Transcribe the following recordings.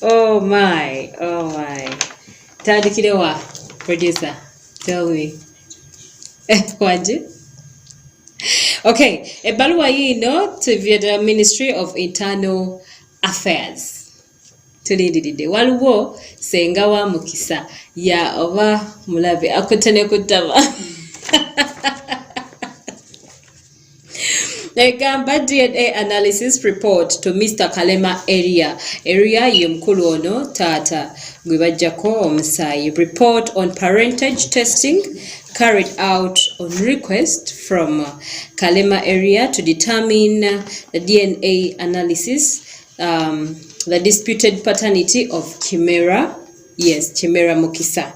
Oh my, oh my. Tandikire wa producer, tell me. Wanje? Okay, ebbaluwa yiino to the Ministry of Internal Affairs. Tulindiridde. Waliwo senga wa Mukisa ya oba mulabe akutte ne ku ttama. Egamba DNA analysis report to Mr. Kalema area. Area ye mukulu ono taata gwe bajjako omusaayi. Report on parentage testing carried out on request from Kalema area to determine the DNA analysis, the disputed paternity of Chimera. Yes, Chimera Mukisa.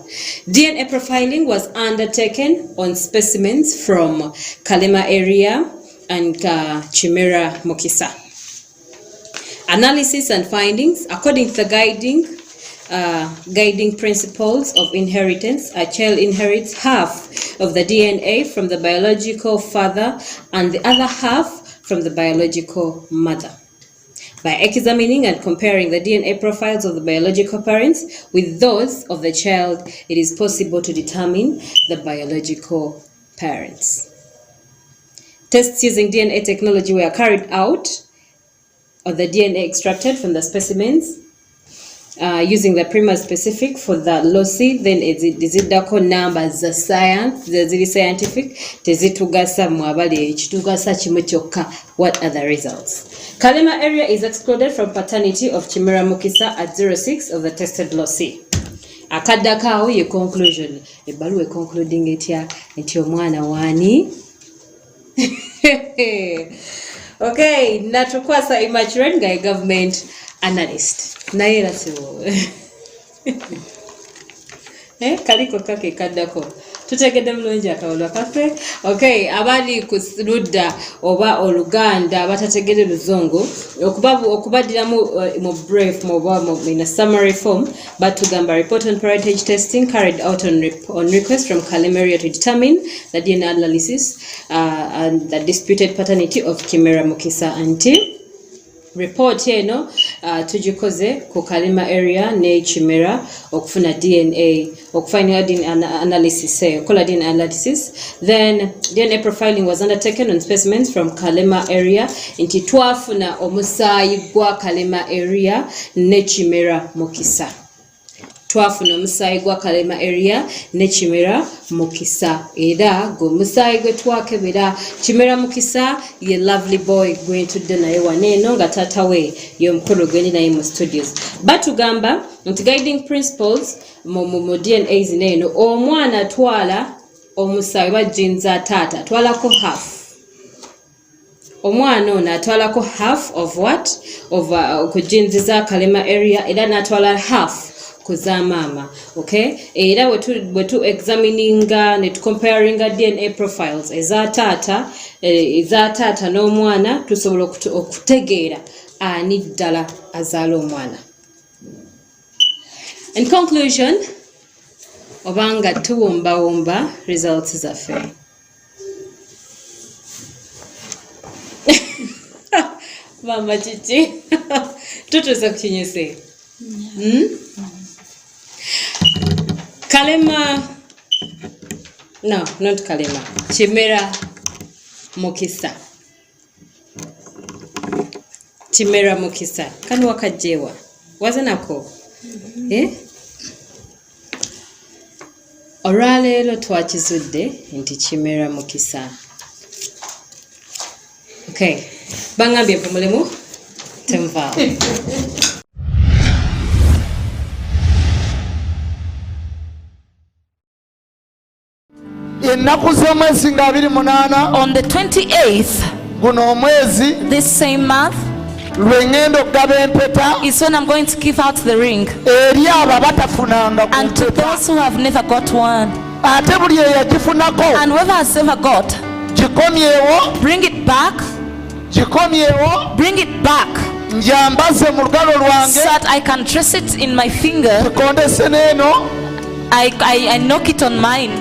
DNA profiling was undertaken on specimens from Kalema area and Chimera Mukisa. Analysis and findings, according to the guiding principles of inheritance, a child inherits half of the DNA from the biological father and the other half from the biological mother. By examining and comparing the DNA profiles of the biological parents with those of the child, it is possible to determine the biological parents. Tests using DNA technology were carried out on the DNA extracted from the specimens using the primer specific for the loci, then eziddako numbers za science, ziri scientific, tezitugasa mu abali ekitugasa kimu kyokka. What are the results? Kalema area is excluded from paternity of Chimera Mukisa at 06 of the tested loci. Akaddako awo ye conclusion. Ebbaluwa econcluding etya nti omwana waani? Okay, natukwasa Immaculate nga ye government analyst. Naye era siwo. Kaliko kake kaddako. Tutegedde bulungi akawulwa kaffe. Okay, abali ku ludda oba Oluganda abatategedde Luzungu, okubaddiramu mu brief oba in a summary form, batugamba report on parentage testing carried out on request from Kalema area to determine the DNA analysis and the disputed paternity of Chimera Mukisa. Anti report eno tugikoze ku Kalema area ne Chimera okufuna DNA, okufininga DNA analysis, okukola DNA analysis. Then DNA profiling was undertaken on specimens from Kalema area, nti twafuna omusaayi gwa Kalema area ne Chimera Mukisa. Twafuna omusaayi gwa Kalema area ne Chimera Mukisa, era gwe omusaayi gwe twakebera. Chimera Mukisa ye lovely boy gwe ntudde naye wano eno, nga taata we y'omukulu gwe ndi naye mu studios. Batugamba nti guiding principles mu DNA zino eno, omwana atwala omusaayi oba genes za taata atwalako half. Omwana ono atwalako half of what? Of ku genes za Kalema area, era n'atwala half ku za maama. Okay, era bwe tu examininga ne tucomparinga DNA profiles eza taata n'omwana, tusobola okutegeera ani ddala azaala omwana. In conclusion, obanga tuwumbawumba results zaffe, maama kiki tutuuse ku kinyusi? Kalema, no, not Kalema, Chimera Mukisa. Chimera Mukisa kano wakajjewa waze nako, eh? Olwaleero twakizudde nti Chimera Mukisa. Okay, bangambye mpumulemu, tenvaawo. Ennaku z'omwezi nga 28, On the 28th, guno omwezi, this same month, lwe ŋŋenda okugaba empeta is when I'm going to give out the ring. Eri abo abatafunanga ku And to mpeta. Those who have never got one. Ate buli eyagifunako, And whoever has ever got, gikomyewo, bring it back. Gikomyewo, Bring it back njambaze mu lugalo lwange, so that I can trace it in my finger. Kikondese n'eno. I knock it on mine.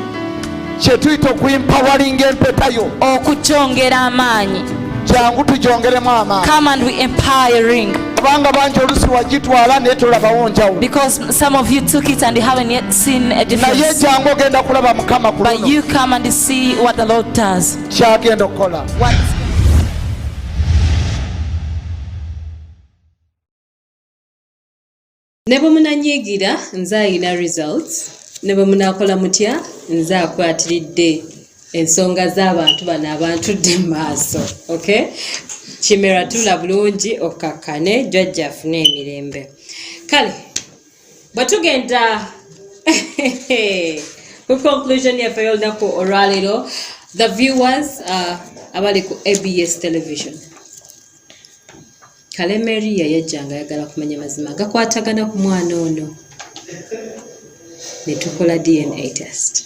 Kye tuyita okuimpawalinga empeta yo. Okukyongera amaanyi. Jangu tugyongeremu amaanyi. Come and we empowering. Kubanga bangi olusi wagitwala naye tolabawo njawulo. Because some of you took it and you haven't yet seen a Naye difference. jangu ogenda kulaba Mukama ku But luno you come and see what the Lord does. Kyagenda okukola. What Ne bwe munanyiigira nze alina results, ne bwe munaakola mutya nze akwatiridde ensonga z'abantu bano abantudde mu maaso. Okay, Kimera, tula bulungi okkakkane, jjajja afune emirembe. Kale bwe tugenda ku conclusion yaffe y'olunaku olwaleero, the viewers abali ku ABS Television, Kalemeriya yajjanga ayagala kumanya mazima gakwatagana ku mwana ono, ne tukola DNA test.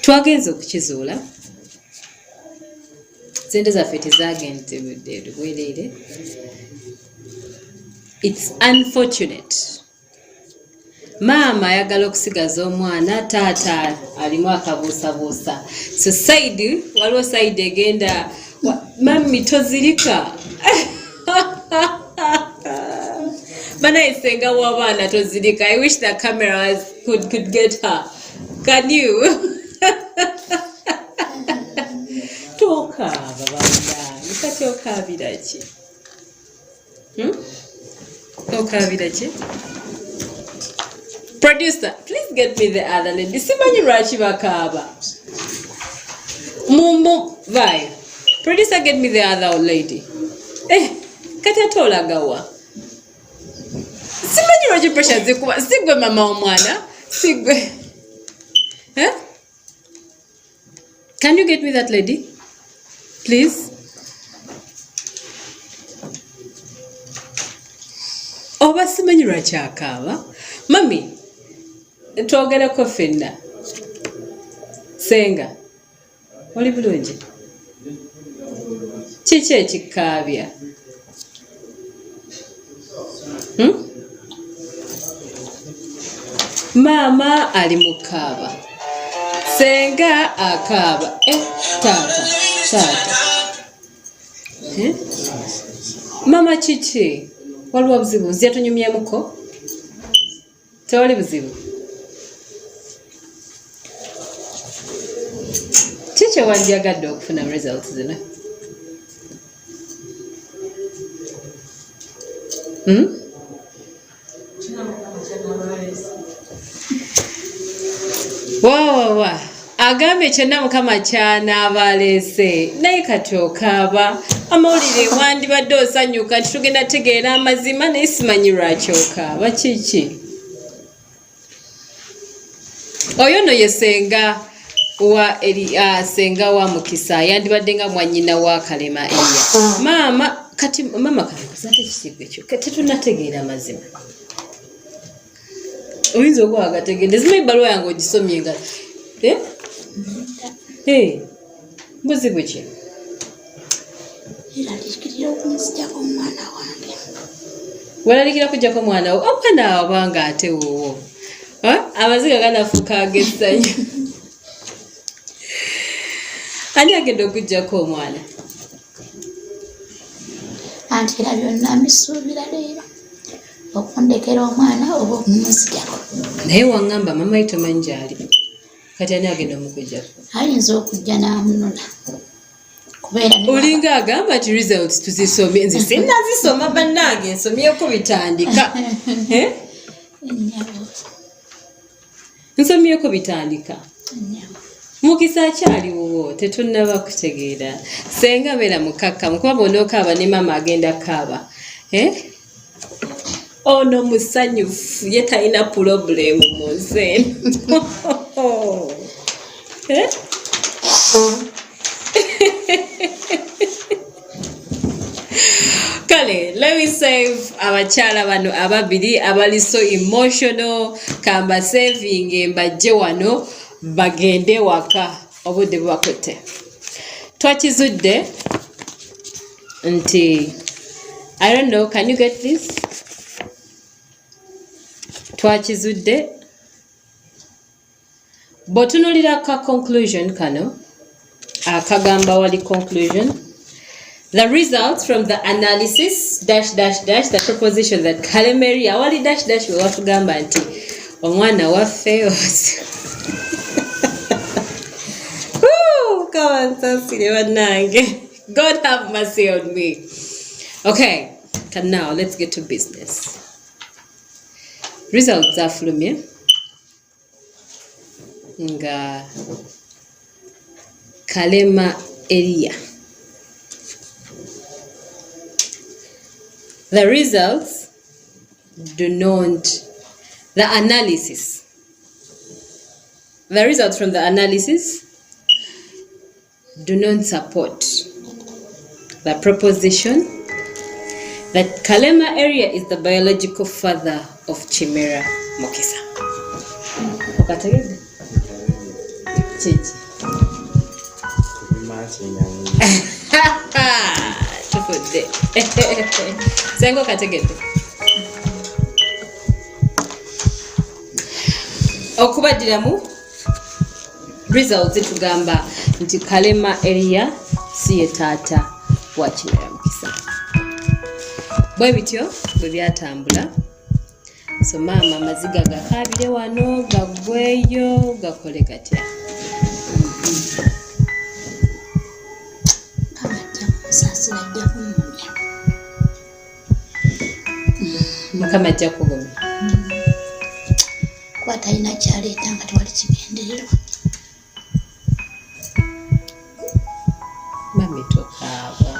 Twagenze okukizuula sente zaffe tezagenze bwereere. It's unfortunate, maama ayagala okusigaza omwana, taata alimu akabuusabuusa. So side, waliwo side egenda mami tozirika banaye, senga w'abaana tozirika. I wish the cameras could get her. Can you tokaaba bannange? Kati okaabira ki? Okaabira ki? Producer, please get me the other lady. Simanyi lwaki bakaaba. Mumbu vayo. Producer, get me the other lady. Eh, kati ate olagawa? Simanyi lwaki pressure zikuba. Sigwe mama omwana, sigwe. Eh? Can you get me that lady, please? Oba simanyi lwaki akaaba. Mami, twogereko ffenna. Senga, oli bulungi? Kiki ekikaabya? Hmm? Maama ali mu kaaba, senga akaaba. Eh, taata, taata. Eh? Mama, kiki? Waliwo obuzibu? Nzija tunyumyemuko. Tewali buzibu? Kiki wandyagadde okufuna mu results zino? Hmm? Wawawa, agambye kyonna Mukama kyanaaba aleese. Naye kati okaaba. Amawulire wandibadde osanyuka nti tugenda tegeera amazima, naye simanyi lwaki okaaba. Kiki? Oyo nno ye senga wa eri, senga wa Mukisa, yandibadde nga mwannyina wa Kalema Eriya. Maama, kati mama kankuza ate kisigwe kyo tetunategeera amazima, oyinza okuba agategedde. Zima ebbaluwa yange ogisomye nga, eh? Eh, buzibu ki? Eraliikirira okunzijako omwana wange. Weralikira kujjako omwana wo? Omwana wawe obanga ate wuwo. Eh? Amaziga ganafuuka ag'essanyu. Ani agenda okuggyako omwana? Anti era byonna mbisuubira leero, okundekera omwana oba okumunzijako. Naye waŋŋamba mama ye tomanyi gy'ali. Kati ani agenda omukuggyako? Ayinza okujja n'amunona kubeera ne Olinga agamba nti results tuzisomye. Nze sinnazisoma bannange, nsomyeko bitandika. Eh? Ennyabo. Nsomyeko bitandika. Ennyabo. Mukisa akyali wuwo, tetunnaba kutegeera. Senga beera mukakkamu, kuba bw'onookaaba ne maama agenda kaaba. Eh? Ono musanyufu, ye talina problem mu nsi eno. Eh? Kale, let me save abakyala bano ababiri abali so emotional. Kamba saving mbajje wano bagende waka, obudde bubakutte. Twakizudde nti, I don't know, can you get this? Twakizudde bw'otunuulira ka conclusion kano. Akagamba wali conclusion. The results from the analysis dash dash dash the proposition that Kalema Eriya awali dash dash we watugamba nti omwana waffe. Woo, Mukama nsaasire bannange. God have mercy on me. Okay, and now let's get to business. Results zafulumye nga Kalema Eriya. The results do not, the analysis, the results from the analysis do not support the proposition that Kalema Eriya is the biological father of Chimera Mukisa. Okategedde? Kiki? Tufudde. Senga okategedde? Okubaddiramu, results zitugamba nti Kalema Eriya si ye taata wa Kimera Mukisa. Bwe bityo bwe byatambula. So maama, amaziga gakaabire wano gaggweyo, gakole gatya? Mukama ajja kunsaasira, ajja kuŋŋumya. Mukama ajja kugumya. Kuba talina kyaleeta nga tewali kigendererwa. Mami, tokaaba.